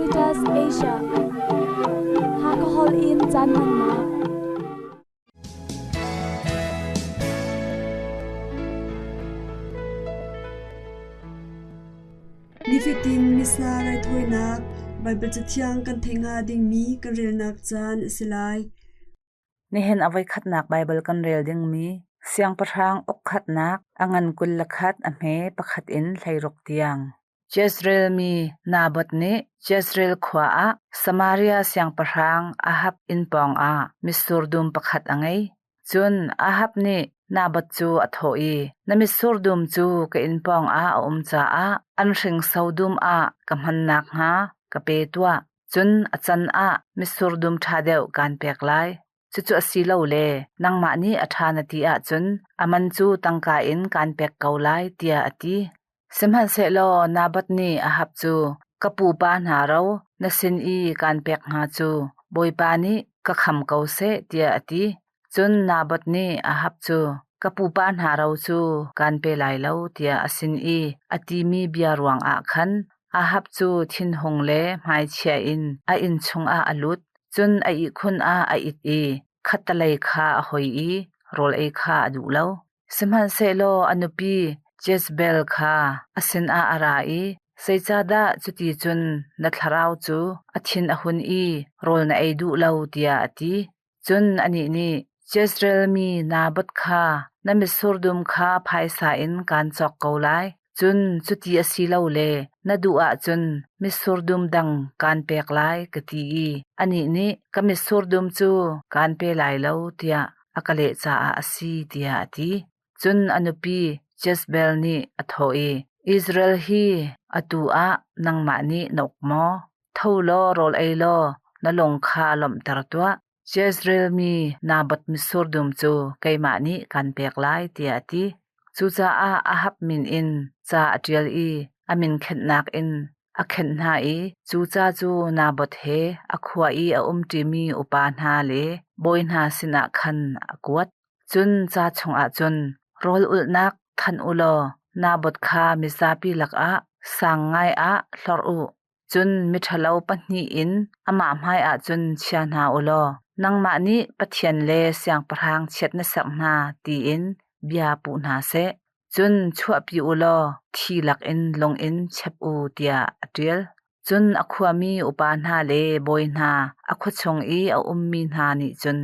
Caritas Asia. Hakahol in caan hmannak. Nifatin Missa raithawinak Baibal Cathiang kan theih hnga dingmi kan relnak caan a si lai. Nihin a voikhatnak Baibal kan rel dingmi Siangpahrang ukkhatnak a ngan 21 a hme pakhat in 16 tiang. Jezreel mi Naboth nih Jezreel khua ah Samaria siangpahrang Ahab inn pawngah mitsur dum pakhat a ngei. Cun Ahab nih Naboth cu a thawh i, Na mitsur dum cu ka inn pawngah a um caah an hringso dum ah ka hman nakhnga ka pe tuah. Cun a can ah mitsur dum ṭha deuh kaan pek lai. Cucu a si lo le nangmah nih a ṭha na ti ahcun a man cu tangka in kaan pek ko lai, tiah a ti. Sihmanhsehlaw Naboth nih Ahab cu, Ka pupa hna ro na sin i kaan pek hnga cu Bawipa nih ka kham ko seh, tiah a ti. Cun Naboth nih Ahab cu, Ka pupa hna ro cu kaan pe lai lo, tiah a sin i a timi bia ruangah khan Ahab cu thinhung le hmaichia in a inn chungah a lut, cun a ihkhun ah a it i khattelei kha a hoi i rawl ei kha a duh lo. Sihmanhsehlaw a nupi Jezebel kha a sinah a ra i, Zeicahdah cuti cun na thlarau cu a thin a hun i rawl na ei duh lo, tiah a ti. Cun anih nih, Jezreel mi Naboth kha na mitsur dum kha phaisa in kaan cawk ko lai. Cun cuti a si lo le na duh ahcun mitsur dum dang kaan pek lai, ka ti i anih nih ka mitsur dum cu kaan pe lai lo, tiah a ka leh caah a si, tiah a ti. Cun a nupi Jezebel nih a thawh i, Israel hi atu ah nangmah nih na uk maw? Tho law rawl ei law na lung kha lawmhter tuah. Jezreel mi Naboth mitsur dum cu keimah nih kaan pek lai, tiah a ti. Cucaah Ahab min in ca a ṭial i a min khenhnak in a khenh hna i cu ca cu Naboth he a khua i a um ṭimi upa hna le bawi hna sinah khan a kuat. Cun ca chungah cun, Rawl ulhnak thanh u law Naboth kha mizapi lakah sang ngai ah hlorh u. Cun miṭhalo pahnih in amah hmaiah cun chia hna u law nangmah nih Pathian le siangpahrang chiat na serh hna tiin bia puh hna seh. Cun chuahpi u law thi lakin lung in chep u tiah a ṭial. Cun a khuami upa hna le bawi hna, a khua chung i a ummi hna nih cun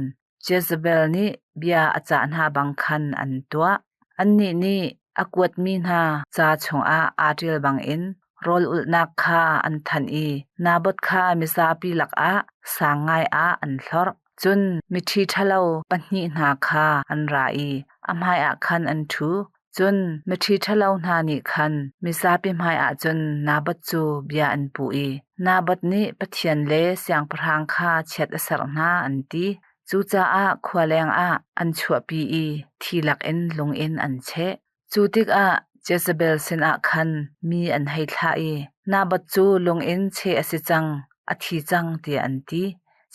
Jezebel nih bia a cah hna bang khan an tuah. Annih nih a kuatmi hna ca chungah aa ṭial bangin rawl ulhnak kha an thanh i Naboth kha mizapi lakah sang ngai ah an hlorh. Cun miṭhi ṭhalo pahnih hna kha an ra i a hmaiah khan an ṭhu. Cun miṭhi ṭhalo hna nih khan mizapi hmaiah cun Naboth cu bia an puh i Naboth nih Pathian le siangpahrang kha chiat a serh hna, an ti. Cucaah khua lengah an chuahpi i thi lakin lung in an cheh. Cu tikah Jezebel sinah khan mi an hei thlah i Naboth cu lung in cheh a si cang, a thi cang, tiah an ti.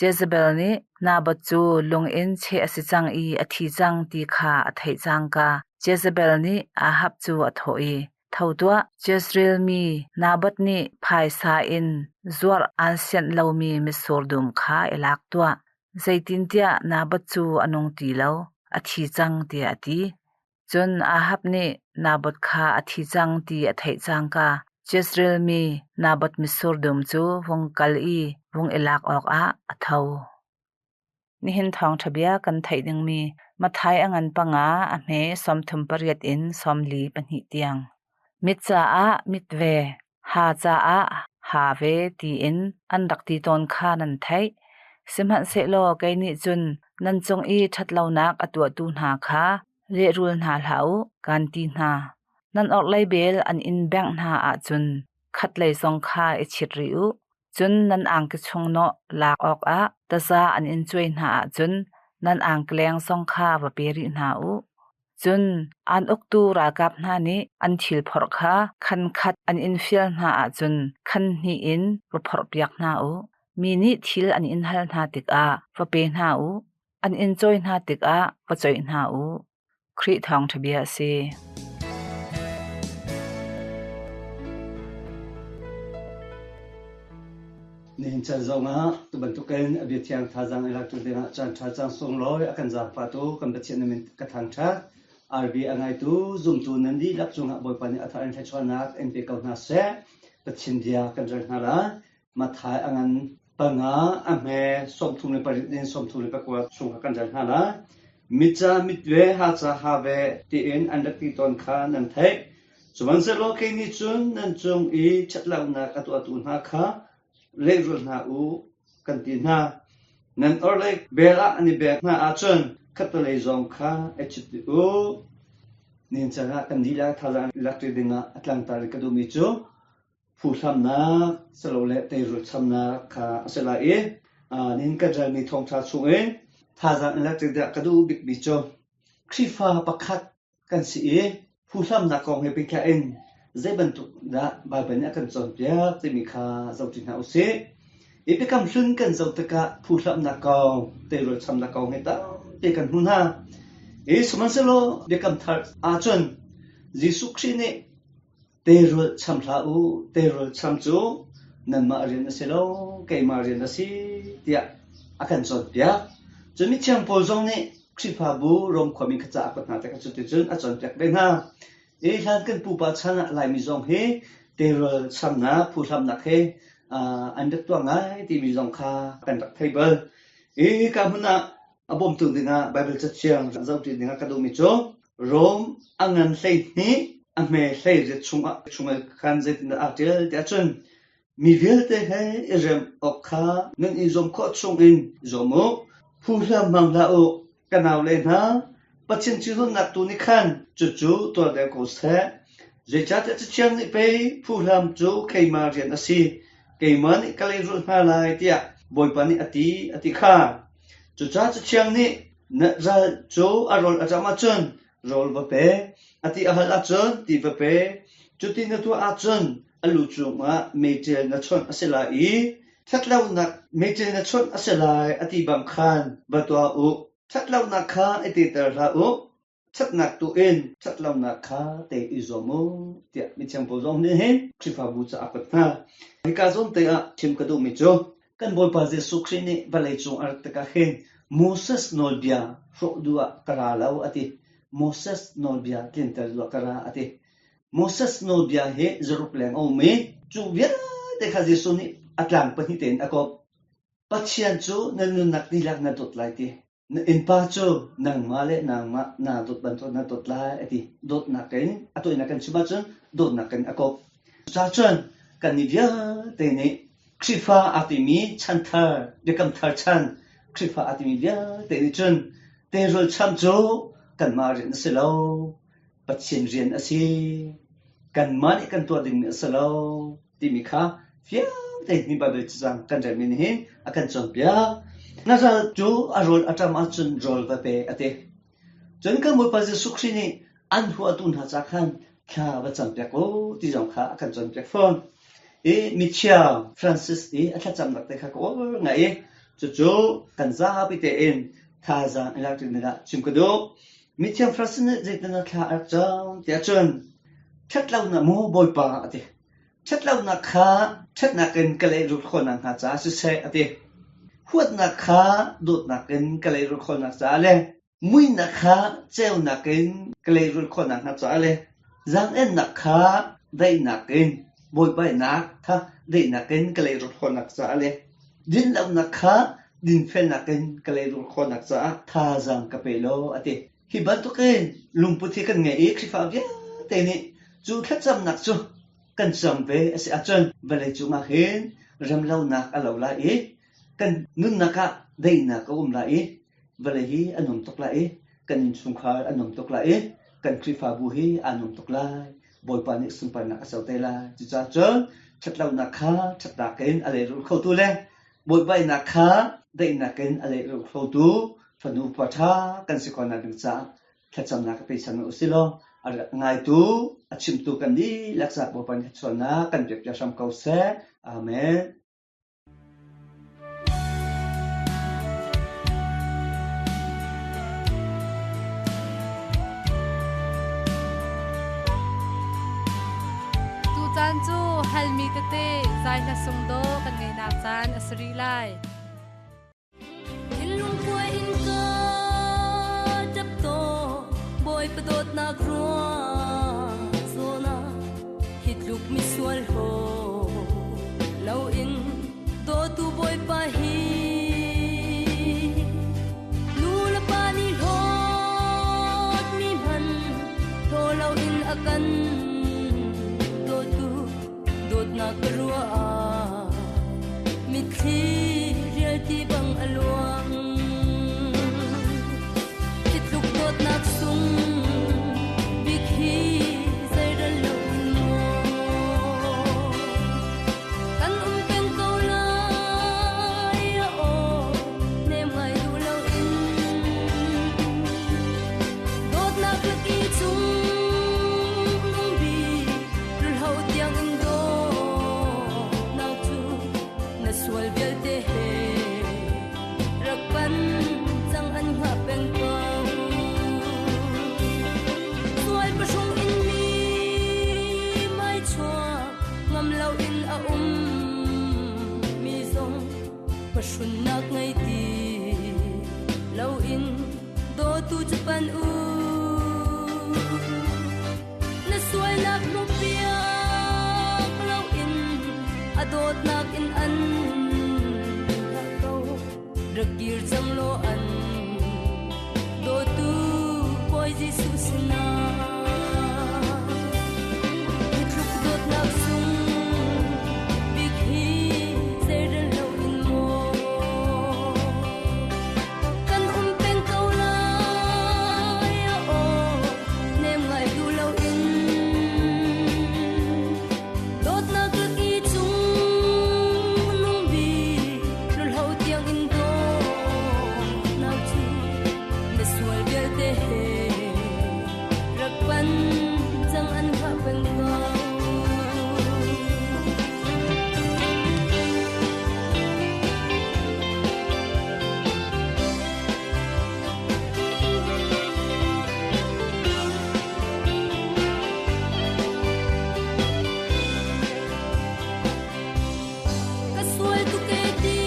Jezebel nih Naboth cu lung in cheh a si cang i a thi cang ti kha a theih cangka Jezebel nih Ahab cu a thawh i, Tho tuah, Jezreel mi Naboth nih phaisa in zuarh aan sianh lomi mitsur dum kha i lak tuah, zeitintiah Naboth cu a nung ti lo, a thi cang, tiah a ti. Cun Ahab nih Naboth kha a thi cang ti a theih cangka Jezreel mi Naboth mitsur dum cu vung kal i vung i lak awkah a tho. Nihin thawngṭha bia kan theih dingmi Matthai a ngan panga a hme 38 in 42 tiang. Mit caah mit ve, ha caah ha ve tiin an rak ti tawn kha nan theih. Sihmanhsehlaw kei nih cun nan cung i ṭhatlonak a tuahtu hna kha lehrul hna hlah u, kaan ti hna. Nan orhlei bel an in bengh hna ahcun khatlei zong kha i chit rih u. Cun nan angki chung nawh lak awkah taza an in cuai hna ahcun nan angkileng zong kha va pe rih hna u. Cun aan uktu ralkap hna nih an thil phorh kha khan khat an in fial hna ahcun khan hnih in va phorhpiak hna u. Mi nih thil an in hal hna tikah va pe hna u, an in cawi hna tikah va coih hna u. Khrih thawngṭha bia a si. Nihin chan zongah tu bantukin a bia thiang thazaang i laktu dingah caan ṭha cang sunglawi a kan zaangfahtu kan Pathian na min ka thangṭhat. RB a ngaitu zumtu nan dihlak cungah Bawipa nih a thar in thluachuahnak in pe ko hna seh. Pathian bia kan rel hna lai. Matthai a ngan panga a hme 38 in 34 chung kha kan rel hna lai. Mitca mit ve haca ha ve tiin an rak ti tawn kha nan theih. Sihmanhsehlaw kei nih cun nan cung i ṭhatlonak a tuahtu hna kha lehrulh hna u, kan ti hna. Nan orhlei bel ah an i bek hna ahcun khattelei zong kha i chit dih u. Nihin caan ah kan dihlak thazaang lak ṭi dingah a tlangtar i ka duhmi cu phuhlamnak silole teirul chamnak kha a si lai i nihin kan relmi thawngṭha chungin thazaang in lak ṭi dingah ka duh bikmi cu Khrihfa pakhat kan si i phuhlamnak kong he pehtlaih in zei bantuk dah Baibal nih a kan cawnpiak timi kha zohṭi hna u sih. I biakam hlun kan zoh tikah phuhlamnak kong, teirul chamnak kong hi tampi kan hmu hna. I sihmanhsehlaw biakam thar ahcun Jesuh Khrih nih Teirul cham hlah u, teirul cham cu nanmah rian a si lo, keimah rian a si, tiah a kan cawnpiak. Cun mithiang Paul zong nih Khrihfabu Rom khuami kha ca a kuat hna tikah cuticun a cawnpiak ve hna. Hi hlan kan pupa chan ah Laimi zong hi teirul chamnak, phuhlamnak he an rak tuah ngai timi zong kha kan rak thei bal. Hi ka hmun ah a bawmtu dingah Baibal cathiang zohṭi dingah ka duhmi cu Rom a ngan 12 a hme 18 chungah chungel khan zeitindah aa ṭial tiah cun mi vialte he i rem awk kha nan i zuam khawh chungin i zuam u. Phuhlam hmang hlah u. Ka naule hna, Pathian thinhunnak tu nih khan cucu tuar deuh ko seh. Zeicahtiah Cathiang nih pei phuhlam cu keimah rian a si, keimah nih ka lehrulh hna lai tiah Bawipa nih a ti, a ti kha. Cucaah Cathiang nih Na ral cu a rawl a ṭam ahcun rawl va pe, a ti a hal ahcun ti va pe. Cuti na tuah ahcun a lu cungah meiṭil na chawnh a si lai i ṭhatlonak meiṭil na chawnh a si lai a ti bang khan va tuah u. Ṭhatlonak kha i titer hlah u, ṭhatnak tu in ṭhatlonak kha tei i zuam u, tiah mithiang Paul zong nih hin Khrihfabu ca a kuat hna. Hika zawn te ah chim ka duhmi cu Kan Bawipa Jesuh Khrih nih vawleicung a rat tikah hin Moses nawlbia hrawh duh ah ka ra lo a ti. Moses nawlbia tlinter duh ah ka ra a ti. Moses nawlbia hi zaruk leng a um i cu vialte kha Jesuh nih a tlang pahnih tein a kawp. Pathian cu na nunnak dihlak na dawt lai ti. Na innpa cu nangmah le nangmah naa dawt bantuk na dawt lai a ti. Dawtnak in a tawinak kan chim ahcun dawtnak in a kawp. Cucaah kannih vialte nih Khrihfa aa timi chanthar, biakam thar chan Khrihfa aa timi vialte nih cun teirul cham cu kanmah rian a si lo, Pathian rian a si. Kanmah nih kan tuah dingmi a si lo. timi kha fiang tein hi Baibal cacang kan relmi nih hin a kan cawnpiak. Na ral cu a rawl a ṭam ahcun rawl va pe a ti. Cun kan Bawipa Jesuh Khrih nih an huatu hna ca khan thla va campiak u ti zong kha a kan cawnpiak fawn. I mithiang Francis i a thlacamnak te kha ka uar ngai i cucu kan zapi tein thazaang i lak ding ah chim ka duh. Mithiang Francis nih zeitin a thla a rak cam tiah cun ṭhatlonak maw Bawipa a ti. Ṭhatlonak kha ṭhatnak in ka lehrulh khawhnak hnga caah siseh a ti. Huatnak kha dawtnak in ka lehrulh khawhnak caah le muihnak kha ceunak in ka lehrulh khawhnak hnga caah le zaang-ennak kha daihnak in bawipaihnak kha daihnak in ka lehrulh khawhnak caah le dinlonak kha dinfelnak in ka lehrulh khawhnak caah thazaang ka pe law a ti. Hi bantukin lungput hi kan ngei i Khrihfa vialte nih cu thlacamnak cu kan cam ve a si ahcun vawleicung ah hin remlonak a lo lai i kan nunnak ah daihnak a um lai i vawlei hi a nuam tuk lai i kan innchungkhar a nuam tuk lai i kan Khrihfabu hi aa nuam tuk lai. Bawipa nih sunparnak a co te lai. Cucaah cun ṭhatlonak kha ṭhatnak in a lehrulh khotu le Bawipaihnak kha daihnak in a lehrulh khotu fanu pa ṭha kan si khawhnak ding caah thlacamnak ka pechan u si law a ngaitu a chimtu kan dihlak caah Bawipa nih thluachuahnak kan pekpiak hram ko seh. Amen. Tutan cu halmi tete zai hla sung dawh kan ngeinak ca. caan a si rih lai. Thinlung kuai in ka ṭap tawn, Bawipa dawtnak ruang zawn ah hi tluk misual haw loin dawtu Bawipa hi. Nu le pa nih hlawtmi hmanh hlaw loin a kan dawtu dawtnak ka ruah ah mitthli rialti bang a luang. Hi tluk dawtnak sung bik hi zeirel lo in maw kan um peng ko lai aw nem ngai duh loin dawtnak laki chung nung bik rulho tiang in dawtnak cu na sual vialte he rak pan cang an hngah peng ko. Sual pahrung in mi mai chuak ngam lo in a um mi zong pahrunnak ngei ti lo in dawtu cu pan u. Na sualnak hmuhpiak loin a dawtnak in an hngah ko. Rak kir cang law an dawtu Bawi Jesuh sinah. Hi tluk dawtnak sung bik hi zeirel lo in maw kan um peng ko lai aw nem ngai duh loin dawtnak laki cung nung bik lulho tiang in dawtnak cu na sual vialte he rak pan cang an hngah peng ko. Ka sual tuk e ti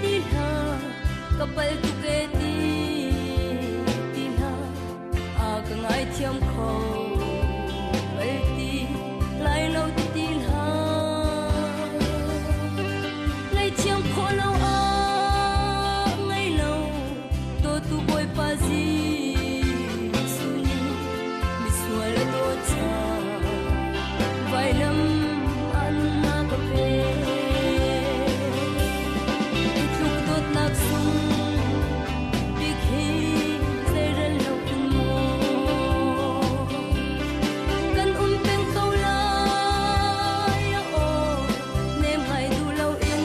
ti hlah, ka pal tuk e ti ti hlah, a ka ngaithiam kho bal ti lai lo ti ti hlah. Ngaihthiam khawh lo ah ngei lo, dawtu Bawipa Jesuh nih misual a dawt caah vailam ah nunnak ka pek. Hi tluk dawtnak sung bik hi zeirel lo in maw kan um peng ko lai aw nem ngai duh loin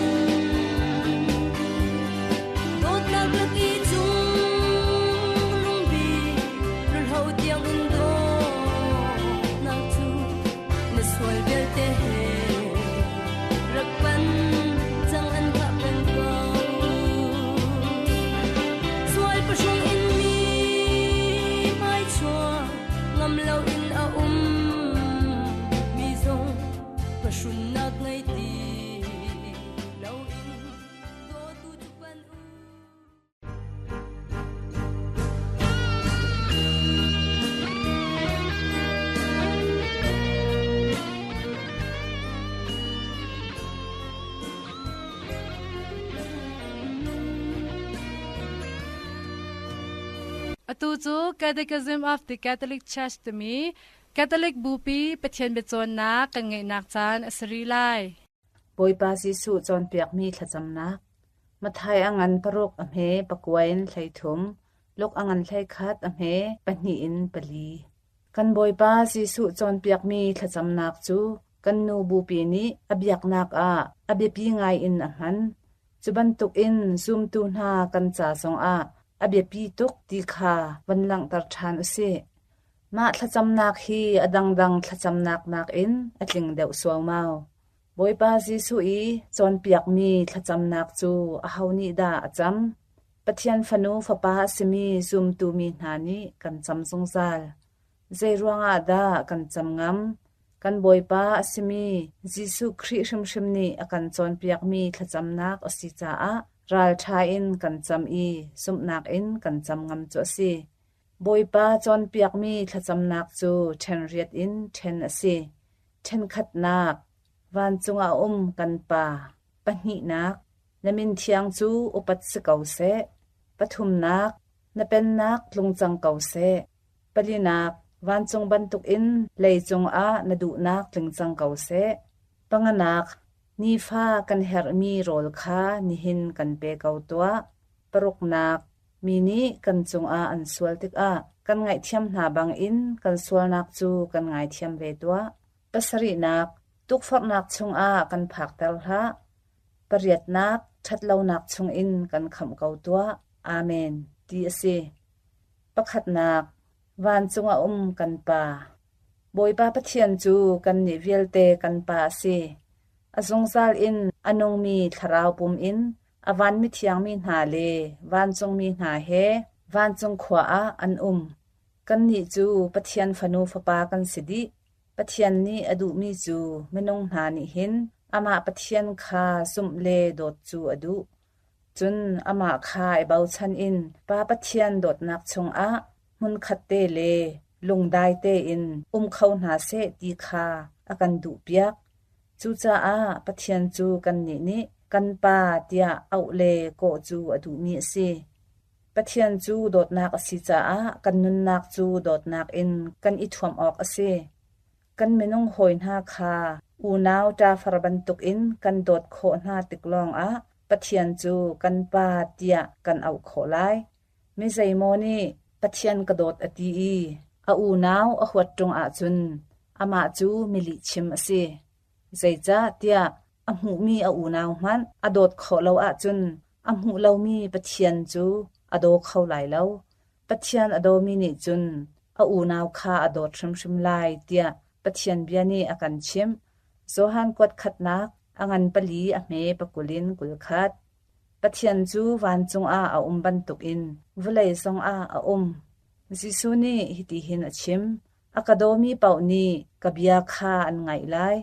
dawtnak laki cung nung bik rulho tiang in dawtnak cu na sual vialte he rak pan cang an hngah peng ko. Sual pahrung in mi hmai chuak ngam lo in a um mi zong pahrunnak ngei ti lo in dawtu cu pan u. Atu cu Catechism of the Catholic Church timi Catholic Bupi Pathian biacawnnak kan ngeihnak caan a si rih lai. Bawipa Jesuh cawnpiakmi thlacamnak. Matthai a ngan paruk a hme pakua in 13, Luke a ngan 11 a hme pahnih in pali. Kan Bawipa Jesuh cawnpiakmi thlacamnak cu kan nu Bupi nih a biaknak ah a biapi ngai in a hman. Cu bantukin zumtu hna kan ca zongah a biapi tuk ti kha van langhter ṭhan u sih. Mah thlacamnak hi a dangdang thlacamnak nakin a tling deuh suaumau. Bawipa Jesuh i cawnpiakmi thlacamnak cu aho nih dah a cam? Pathian fanu fapa a simi zumtu mi hna nih kan cam zungzal. Zei ruangah dah kan cam ngam? Kan Bawipa a simi Jesuh Khrih hrimhrim nih a kan cawnpiakmi thlacamnak a si caah ralṭha in kan cam i zumhnak in kan cam ngam cu a si. Bawipa cawnpiakmi thlacamnak cu ṭhenriat in ṭhen a si. Ṭhenkhatnak, Vancung ah a um kan Pa. Pahnihnak, Na min thiang cu upat si ko seh. Pathumnak, Na pennak tlung cang ko seh. Palinak, Vancung bantukin leicung ah na duhnak tling cang ko seh. Panganak, Nifa kan herhmi rawl kha nihin kan pe ko tuah. Paruknak, Mi nih kan cungah an sual tikah kan ngaihthiam hna bangin kan sualnak cu kan ngaithiam ve tuah. Pasarihnak, Tukforhnak chungah kan phakter hlah. Pariatnak, Ṭhatlonak chungin kan khamh ko tuah. Amen, ti a si. Pakhatnak, Vancung a um kan Pa. Bawipa Pathian cu kannih vialte kan Pa a si. A zungzal in a nungmi thlarau pum in a van mithiang mi hna le vancungmi hna he vancung khua ah an um. Kannih cu Pathian fanu fapa kan si dih. Pathian nih a duhmi cu minung hna nih hin amah Pathian kha zumh le dawt cu a duh. Cun amah kha i bochan in Pa Pathian dawtnak chungah hmunkhatte le lungdai tein um kho hna seh ti kha a kan duhpiak. Cucaah Pathian cu kannih nih kan Pa tiah auh le kawh cu a duhmi a si. Pathian cu dawtnak a si caah kan nunnak cu dawtnak in kan i thuamh awk a si. Kan minung hawi hna kha unau ṭafar bantukin kan dawt khawh hna tik lawngah Pathian cu kan Pa tiah kan auh khawh lai. Mi zeimaw nih Pathian ka dawt a ti i a unau a huat ṭung ahcun amah cu mi lihchim a si. Zeicahtiah a hmuhmi a unau hmanh a dawt khawh lo ahcun a hmuh lomi Pathian cu a daw kho lai lo. Pathian a dawmi nih cun a unau kha a dawt hrimhrim lai tiah Pathian bia nih a kan chimh. Johan kuat khatnak a ngan pali a hme pakul in 21. Pathian cu vancung ah a um bantukin vawlei zongah a um. Jesuh nih hitihin a chim, A ka dawmi paoh nih ka bia kha an ngaih lai.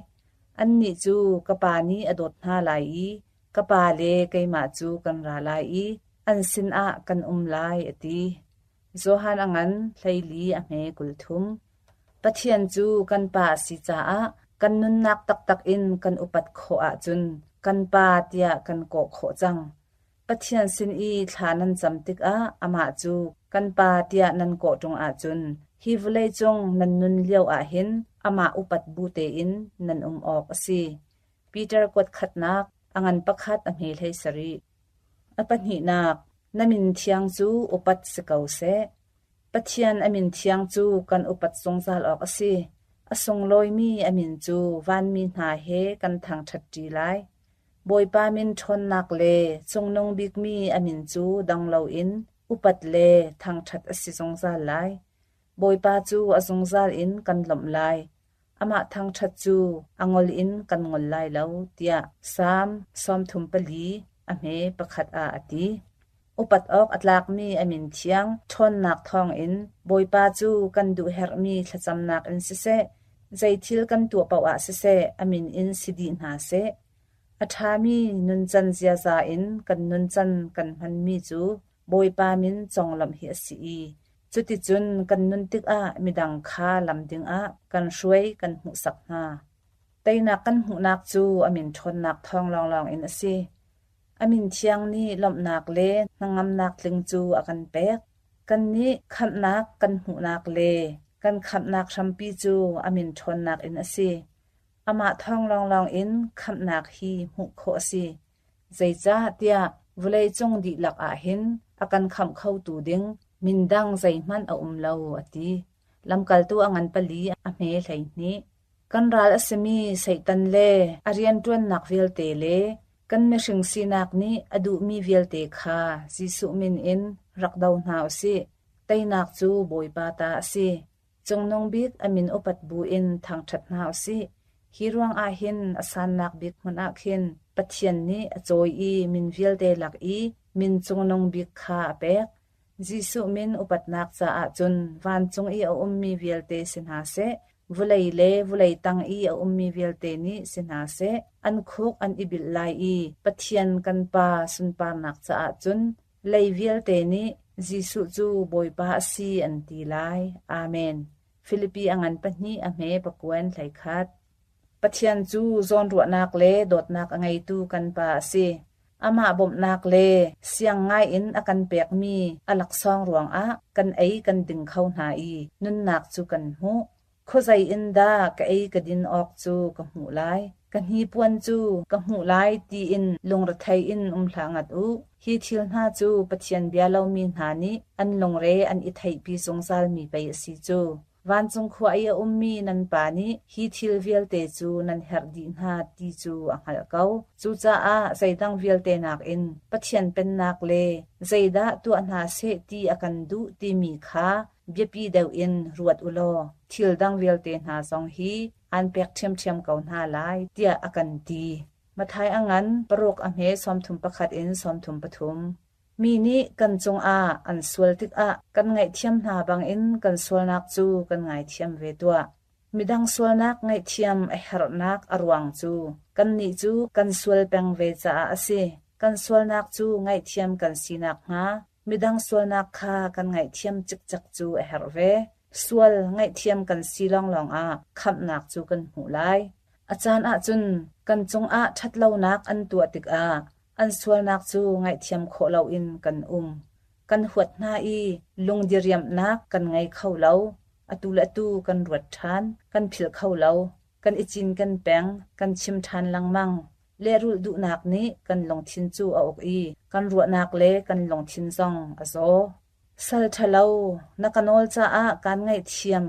Annih cu ka Pa nih a dawt hna lai i ka Pa le keimah cu kan ra lai i an sinah kan um lai, a ti. Johan a ngan 14 a hme 30. Pathian cu kan Pa a si caah kan nunnak taktak in kan upat khawh ahcun kan Pa tiah kan kawh khawh cang. Pathian sin i thla nan cam tikah amah cu kan Pa tiah nan kawh ṭung ahcun hi vawleicung nan nun lio ahhin amah upat bu tein nan um awk a si. Peter kuat khatnak a ngan pakhat a hme 17. A pahnihnak, na min thiang cu upat si ko seh. Pathian a min thiang cu kan upat zungzal awk a si. A sunglawimi a min cu vanmi hna he kan thangṭhatṭi lai. Bawipa min ṭhawnnak le cungnung bikmi a min cu dang loin upat le thangṭhat a si zungzal lai. Bawipa cu a zungzal in kan lawmh lai. Amah thangṭhat cu a ngol in kan ngol lai lo, tiah Salm 34 a hme pakhat ah a ti. Upat awk a tlakmi a min thiang ṭhawnnak thawngin Bawipa cu kan duh herhmi thlacamnak in siseh, zei thil kan tuah paoh ah siseh a min in si dih hna seh. A ṭhami nuncan ziaza in kan nuncan kan hmanmi cu Bawipa min conglawmh hi a si i cuticun kan nun tikah midang kha lam dingah kan hruai kan hmuhsak hna. Teinak kan hmuhnak cu a min ṭhawnnak thawng lawnglawng in a si. A min thiang nih lawmhnak le hnangamnak tling cu a kan pek. Kannih khamhnak kan hmuhnak le kan khamhnak hrampi cu a min ṭhawnnak in a si. Amah thawng lawnglawng in khamhnak hi hmuh khawh a si. Zeicahtiah vawleicung dihlak ah hin a kan khamh khotu ding min dang zeihmanh a um lo, a ti. Lamkaltu a ngan pali a hme 12. Kan ral a simi Satan le a rianṭuannak vialte le kan mihring sinak nih a duhmi vialte kha Jesuh min in rak do hna u sih. Teinak cu Bawipa ta a si. Cungnung bik a min upat buin thangṭhat hna u sih. Hi ruangah hin a sannak bik hmun ah khin Pathian nih a cawi i min vialte lak i min cungnung bik kha a pek. Jesuh min upatnak caah cun vancung i a ummi vialte si hna seh, Vawlei le vawlei tang i a ummi vialte nih si hna seh, an khuk an i bilh lai i Pathian kan Pa sunparnak caah cun lei vialte nih Jesuh cu Bawipa a si an ti lai. Amen. Filipi a ngan pahnih a hme pakuan 11. Pathian cu zawnruahnak le dawtnak a ngeitu kan Pa a si. Amah bawmhnak le siang ngaiin a kan pekmi a laksawng ruangah kan ei kan ding kho hna i nunnak cu kan hmuh. Khuazei in dah ka ei ka din awk cu ka hmuh lai? Ka hnipuan cu ka hmuh lai tiin lungrethei in um hlah ngat u. Hi thil hna cu Pathian bia lomi hna nih an lungre an i theihpi zungzalmi pei a si cu. Vancung khua i a ummi nan Pa nih hi thil vialte cu nan herh dih hna ti cu a hngalh ko. Cucaah zeidang vialte nakin Pathian Pennak le zeidah tuah hna seh ti a kan duh timi kha biapi deuh in ruat u law thil dang vialte hna zong hi aan pek ṭhiamṭhiam ko hna lai, tiah a kan ti. Matthai a ngan paruk a hme 31 in 33. Mi nih kan cungah an sual tikah kan ngaihthiam hna bangin kan sualnak cu kan ngaithiam ve tuah. Midang sualnak ngaihthiam a herhnak a ruang cu kannih cu kan sual peng ve caah a si. Kan sualnak cu ngaihthiam kan si nakhnga midang sualnak kha kan ngaihthiam cikcek cu a herh ve. Sual ngaihthiam kan si lawnglawng ah khamhnak cu kan hmuh lai. A caan ahcun kan cungah ṭhatlonak an tuah tikah an sualnak cu ngaihthiam khawh loin kan um. Kan huat hna i lungdiriamhnak kan ngei kho lo. Atu le atu kan ruat ṭhan, kan philh kho lo. Kan i cinken peng, kan chim ṭhan lengmang. Lehrulh duhnak nih kan lungthin cu a uk i kan ruahnak le kan lungthin zong a zaw. Sal ṭhalo, na ka nawl caah kaan ngaihthiam.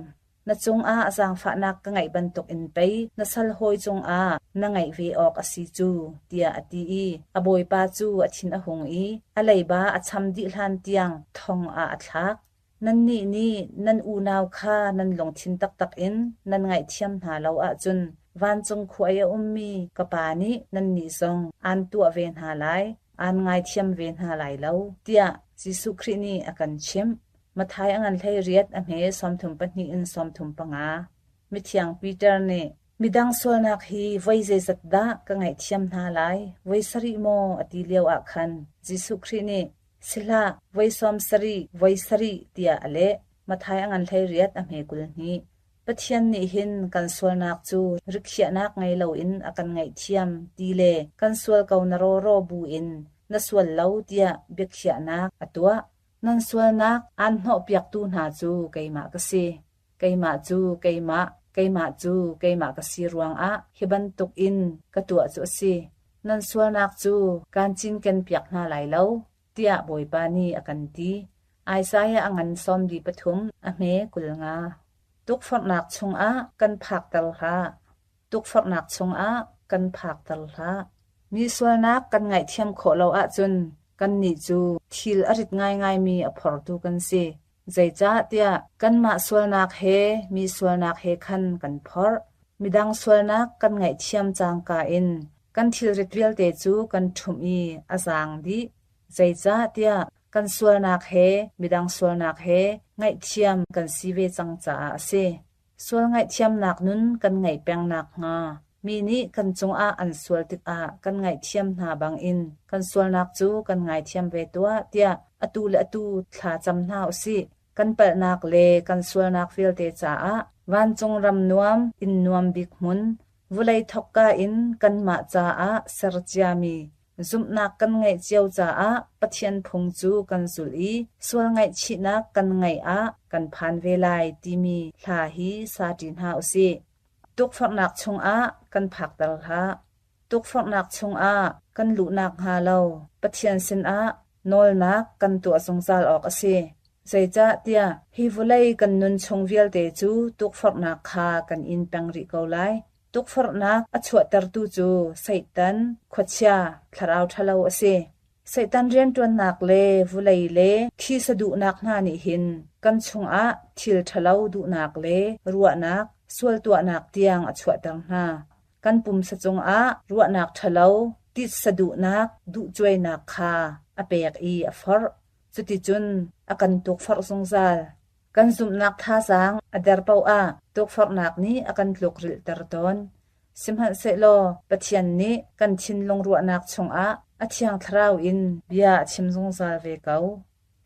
Na cungah zaangfahnak ka ngeih bantukin pei na sal hawi cungah na ngeih ve awk a si cu, tiah a ti i a bawipa cu a thin a hung i a leiba a cham dih hlan tiang thong ah a thlak. Nannih nih nan unau kha nan lungthin taktak in nan ngaihthiam hna lo ahcun vancung khua i a ummi ka Pa nih nannih zong aan tuah ve hna lai, aan ngaithiam ve hna lai lo, tiah Jesuh Khrih nih a kan chimh. Matthai a ngan 18 a hme 32 in 35. Mithiang Peter nih, Midang sualnak hi voi zeizat dah ka ngaihthiam hna lai, voi sarih maw a ti lio ah khan Jesuh Khrih nih, Sihlah, voi 70, voi sarih, tiah a leh. Matthai a ngan 18 a hme 22. Pathian nih hin kan sualnak cu rikhiahnak ngei loin a kan ngaihthiam ti le kan sual ko na rawraw bu in na sual lo tiah biakhiahnak a tuah. Nan sualnak aan hnawhpiaktu hna cu keimah ka si. Keimah cu keimah, keimah cu keimah ka si ruangah hi bantuk in ka tuah cu a si. Nan sualnak cu kaan cinkenpiak hna lai lo, tiah Bawipa nih a kan ti. Isaiah a ngan 43 a hme 50. Tukforhnak chungah kan phakter hlah. Tukforhnak chungah kan phakter hlah. Mi sualnak kan ngaihthiam khawh lo ahcun kannih cu thil a rit ngaingaimi a phortu kan si. Zeicahtiah kanmah sualnak he mi sualnak he khan kan phorh. Midang sualnak kan ngaihthiam cangka in kan thilrit vialte cu kan ṭhumh i a zaang dih. Zeicahtiah kan sualnak he midang sualnak he ngaihthiam kan si ve cang caah a si. Sual ngaihthiamnak nun kan ngeih peng nakhnga mi nih kan cungah an sual tikah kan ngaihthiam hna bangin kan sualnak cu kan ngaithiam ve tuah tiah atu le atu thla cam hna u sih. Kan palhnak le kan sualnak vialte caah vancung ram nuam, inn nuam bik hmun, vulei thawkka in kanmah caah ser ciami Zumhnak kan ngeih cio caah Pathian phung cu kan zulh i sual ngaihchihnak kan ngeih ah kan phan ve lai timi hla hi sa ṭi hna usih. Tukforhnak chungah kan phakter hlah. Tukforhnak chungah kan luh nakhnga lo Pathian sinah nawlnak kan tuah zungzal awk a si. Zeicahtiah hi vawlei kan nun chung vialte cu tukforhnak kha kan in peng rih ko lai. Tukforhnak a chuahtertu cu Satan, khuachia, thlarau ṭhalo a si. Satan rianṭuannak le vulei le thisa duhnak hna nih hin kan chungah thil ṭhalo duhnak le ruahnak, sual tuahnak tiang a chuahter hna. Kan pumsa cungah ruahnak ṭhalo, titsa duhnak, duhcuainak kha a pek i a forh. Cuticun a kan tukforh zungzal. Kan zumhnak thazaang a der paoh ah tukforhnak nih a kan tlukrilhter tawn. Sihmanhsehlaw Pathian nih kan thinlung ruahnak chungah a thiang thlarau in bia a chim zungzal ve ko.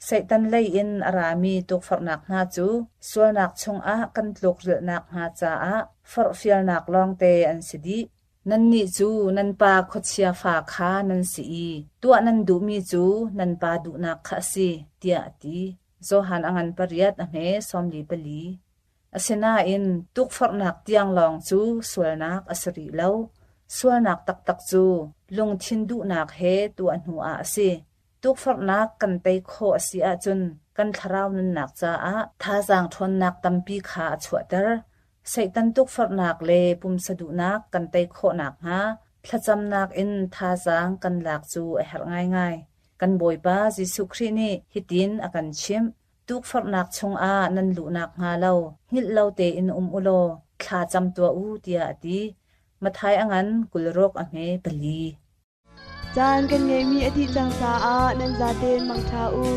Satan lei in a rami tukforhnak hna cu sualnak chungah kan tlukrilhnak hnga caah forhfialnak lawngte an si dih. Nannih cu nan pa khuachia fa kha nan si i tuah nan duhmi cu nan pa duhnak kha a si, tiah a ti. Johan a ngan pariat a hme 44. Asinain tukforhnak tiang lawng cu sualnak a si rih lo. Sualnak taktak cu lungthin duhnak he tuah hnu ah a si. Tukforhnak kan tei khawh a si ahcun kan thlarau nunnak caah thazaang ṭhawnnak tampi kha a chuahter. Satan tukforhnak le pumsa duhnak kan tei khawh nakhnga thlacamnak in thazaang kan lak cu a herh ngaingai. Kan Bawipa Jesuh Khrih nih hitin a kan chimh, Tukforhnak chungah nan luh nakhnga lo hngilh lo tein um u law thla cam tuah u, tiah a ti. Matthai a ngan 26 a hme pali. Caan kan ngeihmi a dih cang caah nan zaten mangṭha u.